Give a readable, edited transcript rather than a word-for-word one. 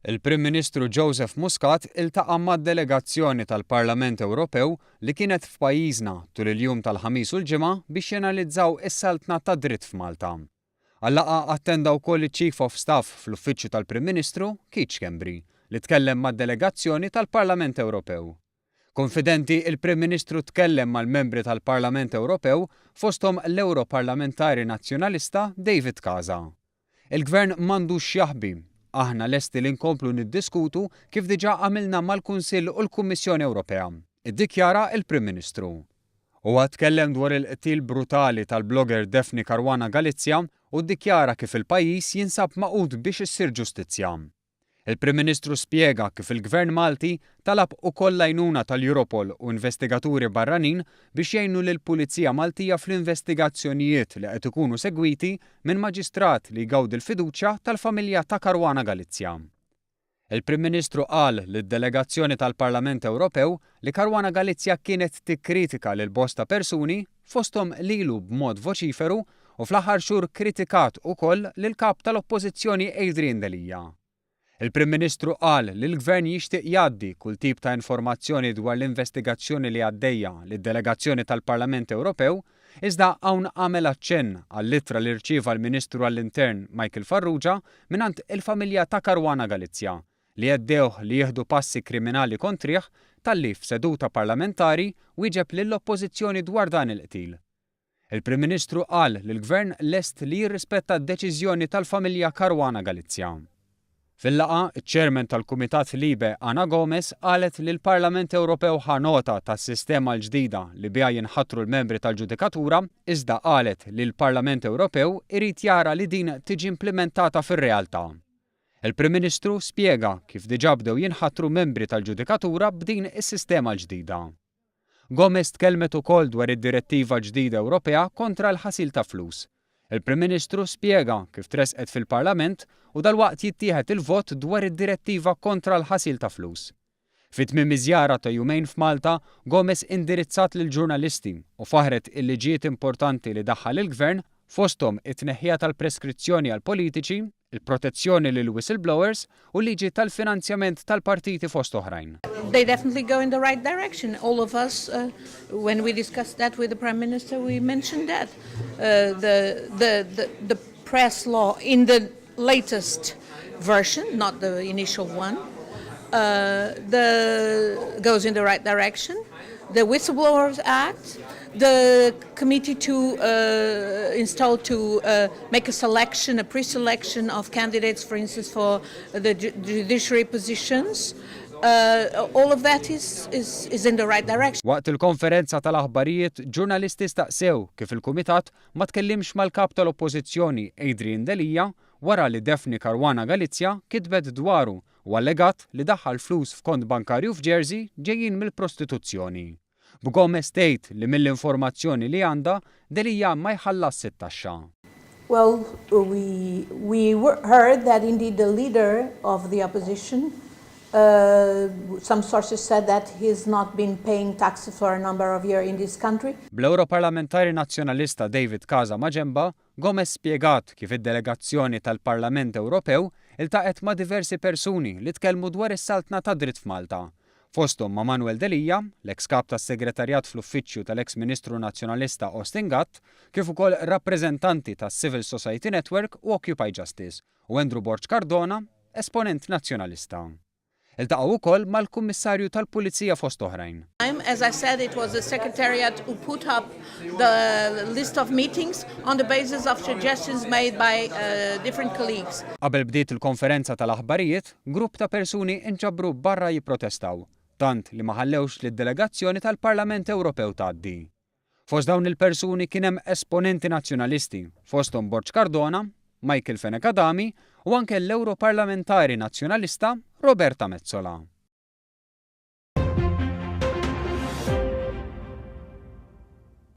Il-Prim Ministru Joseph Muscat iltaqa' mad-delegazzjoni tal-Parlament Ewropew li kienet f'pajjiżna tul il-jum tal-Ħamis u l-Ġimgħa biex janalizzaw is-saltna tad-dritt f'Malta. Għal-laqgħa attenda wkoll iċ-Chief of Staff fl-Uffiċċju tal-Prim Ministru, Keith Schembri, li tkellem mad-delegazzjoni tal-Parlament Ewropew. Kunfidenti, il-Prim Ministru tkellem mal-membri tal-Parlament Ewropew fosthom l-Ewroparlamentari Nazzjonalista David Casa. Il-Gvern m'għandux x'jaħbi. Aħna lesti li nkomplu niddiskutu kif diġà għamilna mal-Kunsill u l-Kummissjoni Ewropea, iddikjara l-Prim Ministru. Huwa tkellem dwar il-qtil brutali tal-blogger Daphne Caruana Galizia u ddikjara kif il-pajjiż jinsab magħqud biex issir ġustizzja. Il-Prim Ministru spjega kif il-Gvern Malti talab ukoll l-għajnuna tal-Europol u investigaturi barranin biex jgħinu lill-Pulizija Maltija fl-investigazzjonijiet li qed ikunu segwiti minn Maġistrat li jgawdi l-fiduċja tal-familja ta' Caruana Galizia. Il-Prim Ministru qal lid-delegazzjoni tal-Parlament Ewropew li Caruana Galizia kienet tikkritika lil bosta persuni, fosthom lilu b'mod voċiferu, u fl-aħħar xhur kritikat ukoll lill-Kap tal-Oppożizzjoni Adrian Delia. Il-Prim Ministru qal li l-Gvern jixtieq jgħaddi kull tip ta' informazzjoni dwar l-investigazzjoni li għaddejja lid-delegazzjoni tal-Parlament Ewropew, iżda hawn għamel aċċenn għall-ittra li rċieva l-Ministru għall-Intern Michael Farrugia mingħand il-familja ta' Caruana Galizia li għeddewh li jieħdu passi kriminali kontrih talli f'seduta parlamentari wieġeb lill-Oppożizzjoni dwar dan il-qtil. Il-Prim Ministru qal li l-Gvern lest li jirrispetta d-deċiżjoni tal-familja Caruana Galizia. Fil-laqgħa, iċ-Chairman tal-Kumitat Libe Ana Gomes qalet li l-Parlament Ewropew ħa nota tas-sistema l-ġdida li biha jinħatru l-membri tal-ġudikatura iżda qalet li l-Parlament Ewropew irid jara li din tiġi implimentata fir-realtà. Il-Prim Ministru spjega kif diġà bdew jinħatru membri tal-ġudikatura b'din is-sistema l-ġdida. Gomes tkellmet ukoll dwar id-direttiva ġdida Ewropea kontra l-ħasil ta' flus. Il-Prim Ministru spjega kif tressqet fil-Parlament u dalwaqt jittieħed il-vot dwar id-direttiva kontra l-ħasil ta' flus. Fi tmiem iż-żjara ta' jumejn f'Malta, Gomes indirizzat lill-ġurnalisti u faħħret il-liġijiet importanti li daħħal il-Gvern fosthom it-tneħħija tal-preskrizzjoni għall-politiċi, il-protezzjoni lill-whistleblowers u l-liġi tal-finanzjament tal-partiti fost oħrajn. They definitely go in the right direction. All of us, when we discussed that with the Prime Minister, we mentioned that. The, the, the, the press law in the latest version, not the initial one, the, goes in the right direction. The Whistleblowers Act, the committee to install to make a selection, a pre-selection of candidates, for instance, for the judiciary positions. All of that is in the right direction. Waqt il-konferenza tal-aħbarijiet, ġurnalisti staqsew kif il-Kumitat ma tkellimx mal-Kap tal-Oppożizzjoni Adrian Delia wara li Daphne Caruana Galizia kitbet dwaru u allegat li daħħal flus f'kont bankarju f'Jersey ġejjin mill-prostituzzjoni. B'Gomes tgħid li mill-informazzjoni li għandha Delia ma jħallasx it-taxxa. Well, we heard that indeed the leader of the opposition, some sources said that he's not been paying taxes for a number of years in this country. Bl-Europarlamentari Nazzjonalista David Casa maġenbha, Gomes spjegat kif id-delegazzjoni tal-Parlament Ewropew iltaqgħet ma' diversi persuni li tkellmu dwar is-saltna tad-dritt f'Malta. Fosthom ma' Manuel Delia, l-eks kap tas-segretarjat fl-uffiċċju tal-eks Ministru Nazzjonalista Austin Gatt, kif ukoll rappreżentanti tas-Civil Society Network u Occupy Justice, u Andrew Borg Cardona, esponent nazzjonalista. Iltaqgħu wkoll mal-Kummissarju tal-Pulizija fost oħrajn. As I said, it was the Secretariat who put up the list of meetings on the basis of suggestions made by different colleagues. Qabel bdiet il-konferenza tal-aħbarijiet, grupp ta' persuni inġabru barra jipprotestaw, tant li ma ħallewx lid-delegazzjoni tal-Parlament Ewropew tgħaddi. Fost dawn il-persuni kien hemm esponenti nazzjonalisti, fosthom Borg Cardona, Michael Fenech Adami u anke l-Europarlamentari Nazzjonalista Roberta Metsola.